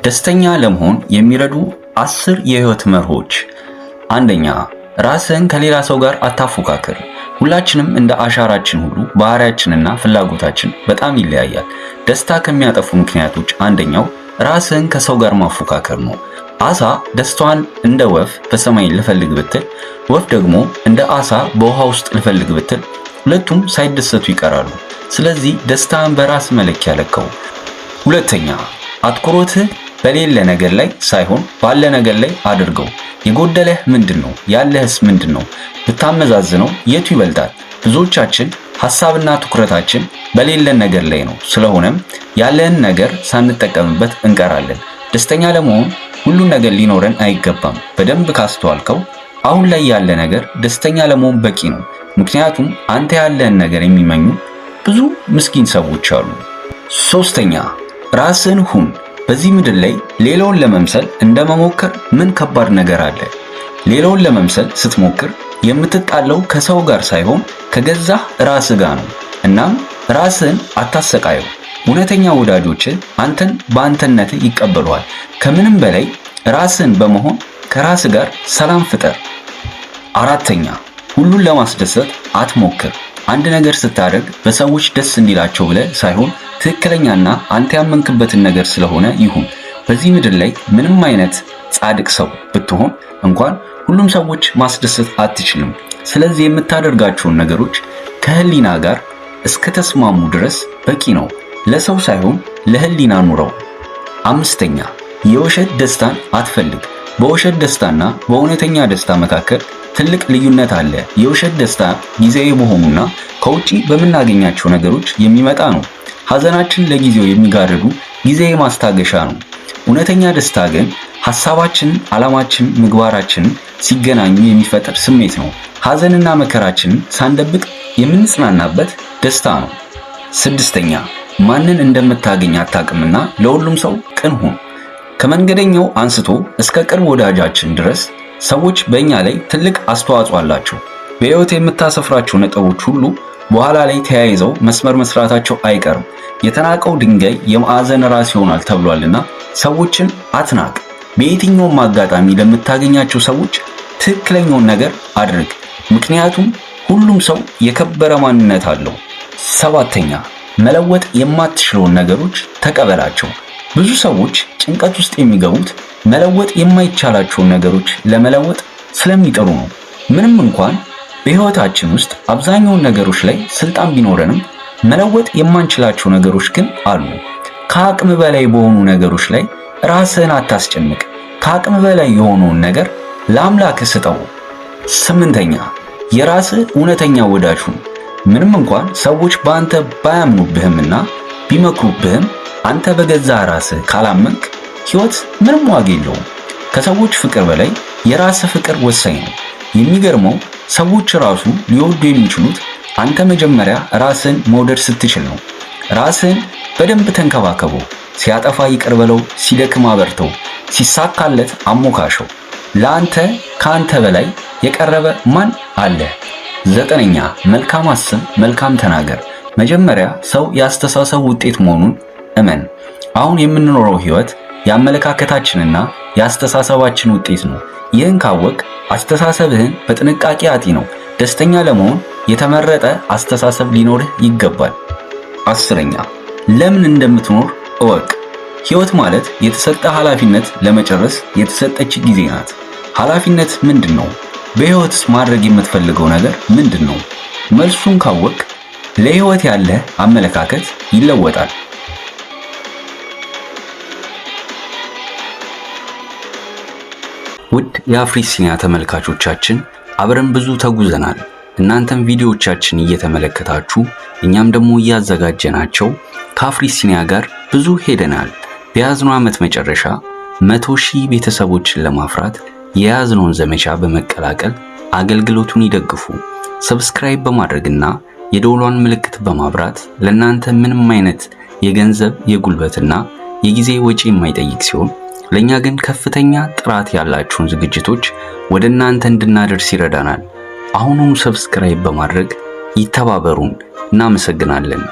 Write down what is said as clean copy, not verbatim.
ደስተኛ ለመሆን የሚረዱ 10 የህይወት መርሆች። አንደኛ፣ ራስህን ከሌላ ሰው ጋር አታፎካክር። ሁላችንም እንደ አሻራችን ሁሉ ባህሪያችንና ፍላጎታችን በጣም ይለያያል። ደስታ ከሚያጠፉ ምክንያቶች አንደኛው ራስህን ከሰው ጋር ማፎካከር ነው። አሳ ደስታዋን እንደ ወፍ በሰማይ ልፈልግ ብትል፣ ወፍ ደግሞ እንደ አሳ በውሃ ውስጥ ልፈልግ ብትል ሁለቱም ሳይደሰቱ ይቀራሉ። ስለዚህ ደስታን በራስ መለኪያ ለካው። ሁለተኛ፣ አትኩሮትህ በሌለ ነገር ላይ ሳይሆን ባለ ነገር ላይ አድርገው። የጎደለህ ምንድን ነው? ያለህስ ምንድን ነው? ብታመዛዝነው የቱ ይበልጣል? ብዙዎቻችን ሐሳብና ትኩረታችን በሌለን ነገር ላይ ነው። ስለሆነም ያለን ነገር ሳንጠቀምበት እንቀራለን። ደስተኛ ለመሆን ሁሉን ነገር ሊኖረን አይገባም። በደንብ ካስተዋልከው አሁን ላይ ያለ ነገር ደስተኛ ለመሆን በቂ ነው። ምክንያቱም አንተ ያለህን ነገር የሚመኙ ብዙ ምስኪን ሰዎች አሉ። ሶስተኛ፣ ራስህን ሁን። በዚህ ምድር ላይ ሌላውን ለመምሰል እንደመሞከር ምን ከባድ ነገር አለ? ሌላውን ለመምሰል ስትሞክር የምትጣለው ከሰው ጋር ሳይሆን ከገዛ ራስህ ጋር ነው። እናም ራስህን አታሰቃየው። እውነተኛ ወዳጆች አንተን በአንተነትህ ይቀበሉሃል። ከምንም በላይ ራስህን በመሆን ከራስህ ጋር ሰላም ፍጠር። አራተኛ፣ ሁሉን ለማስደሰት አትሞክር። አንድ ነገር ስታደርግ በሰዎች ደስ እንዲላቸው ብለህ ሳይሆን ትክክለኛና አንተ ያመንክበትን ነገር ስለሆነ ይሁን። በዚህ ምድር ላይ ምንም አይነት ጻድቅ ሰው ብትሆን እንኳን ሁሉም ሰዎች ማስደሰት አትችልም። ስለዚህ የምታደርጋቸውን ነገሮች ከህሊና ጋር እስከተስማሙ ድረስ በቂ ነው። ለሰው ሳይሆን ለህሊና ኑረው። አምስተኛ፣ የውሸት ደስታን አትፈልግ። በውሸት ደስታና በእውነተኛ ደስታ መካከል ትልቅ ልዩነት አለ። የውሸት ደስታ ጊዜያዊ በሆኑና ከውጪ በምናገኛቸው ነገሮች የሚመጣ ነው። ሐዘናችን ለጊዜው የሚጋርዱ ጊዜያዊ ማስታገሻ ነው። እውነተኛ ደስታ ግን ሐሳባችን፣ ዓላማችን፣ ምግባራችን ሲገናኙ የሚፈጠር ስሜት ነው። ሐዘንና መከራችንን ሳንደብቅ የምንጽናናበት ደስታ ነው። ስድስተኛ፣ ማንን እንደምታገኝ አታውቅምና ለሁሉም ሰው ቅን ሁን። ከመንገደኛው አንስቶ እስከ ቅርብ ወዳጃችን ድረስ ሰዎች በእኛ ላይ ትልቅ አስተዋጽኦ አላቸው። በሕይወት የምታሰፍራቸው ነጥቦች ሁሉ በኋላ ላይ ተያይዘው መስመር መስራታቸው አይቀርም። የተናቀው ድንጋይ የማዕዘን ራስ ይሆናል ተብሏልና ሰዎችን አትናቅ። በየትኛውም አጋጣሚ ለምታገኛቸው ሰዎች ትክክለኛውን ነገር አድርግ። ምክንያቱም ሁሉም ሰው የከበረ ማንነት አለው። ሰባተኛ፣ መለወጥ የማትችለውን ነገሮች ተቀበላቸው። ብዙ ሰዎች ጭንቀት ውስጥ የሚገቡት መለወጥ የማይቻላቸውን ነገሮች ለመለወጥ ስለሚጥሩ ነው። ምንም እንኳን በሕይወታችን ውስጥ አብዛኛውን ነገሮች ላይ ስልጣን ቢኖረንም መለወጥ የማንችላቸው ነገሮች ግን አሉ። ከአቅም በላይ በሆኑ ነገሮች ላይ ራስህን አታስጨንቅ። ከአቅም በላይ የሆነውን ነገር ለአምላክ ስጠው። ስምንተኛ፣ የራስህ እውነተኛ ወዳጅ ሁን። ምንም እንኳን ሰዎች በአንተ ባያምኑብህምና ቢመክሩብህም አንተ በገዛ ራስህ ካላመንክ ሕይወት ምንም ዋጋ የለውም። ከሰዎች ፍቅር በላይ የራስህ ፍቅር ወሳኝ ነው። የሚገርመው ሰዎች ራሱ ሊወዱ የሚችሉት አንተ መጀመሪያ ራስህን መውደድ ስትችል ነው። ራስህን በደንብ ተንከባከበው። ሲያጠፋ ይቅር በለው፣ ሲደክም አበርተው፣ ሲሳካለት አሞካሸው። ለአንተ ከአንተ በላይ የቀረበ ማን አለ? ዘጠነኛ፣ መልካም አስብ፣ መልካም ተናገር። መጀመሪያ ሰው የአስተሳሰብ ውጤት መሆኑን እመን። አሁን የምንኖረው ህይወት የአመለካከታችንና የአስተሳሰባችን ውጤት ነው። ይህን ካወቅ አስተሳሰብህን በጥንቃቄ አጢነው። ደስተኛ ለመሆን የተመረጠ አስተሳሰብ ሊኖርህ ይገባል። አስረኛ፣ ለምን እንደምትኖር እወቅ። ህይወት ማለት የተሰጠ ኃላፊነት ለመጨረስ የተሰጠች ጊዜ ናት። ኃላፊነት ምንድን ነው? በህይወትስ ማድረግ የምትፈልገው ነገር ምንድን ነው? መልሱን ካወቅ ለህይወት ያለህ አመለካከት ይለወጣል። ውድ የአፍሪሲኒያ ተመልካቾቻችን አብረን ብዙ ተጉዘናል። እናንተም ቪዲዮዎቻችን እየተመለከታችሁ እኛም ደግሞ እያዘጋጀናቸው ከአፍሪሲኒያ ጋር ብዙ ሄደናል። በያዝነው ዓመት መጨረሻ 100,000 ቤተሰቦችን ለማፍራት የያዝነውን ዘመቻ በመቀላቀል አገልግሎቱን ይደግፉ። Subscribe በማድረግና የደወሏን ምልክት በማብራት ለእናንተ ምንም አይነት የገንዘብ የጉልበትና የጊዜ ወጪ የማይጠይቅ ሲሆን ለእኛ ግን ከፍተኛ ጥራት ያላቸውን ዝግጅቶች ወደ እናንተ እንድናደርስ ይረዳናል። አሁኑኑ subscribe በማድረግ ይተባበሩን። እናመሰግናለን።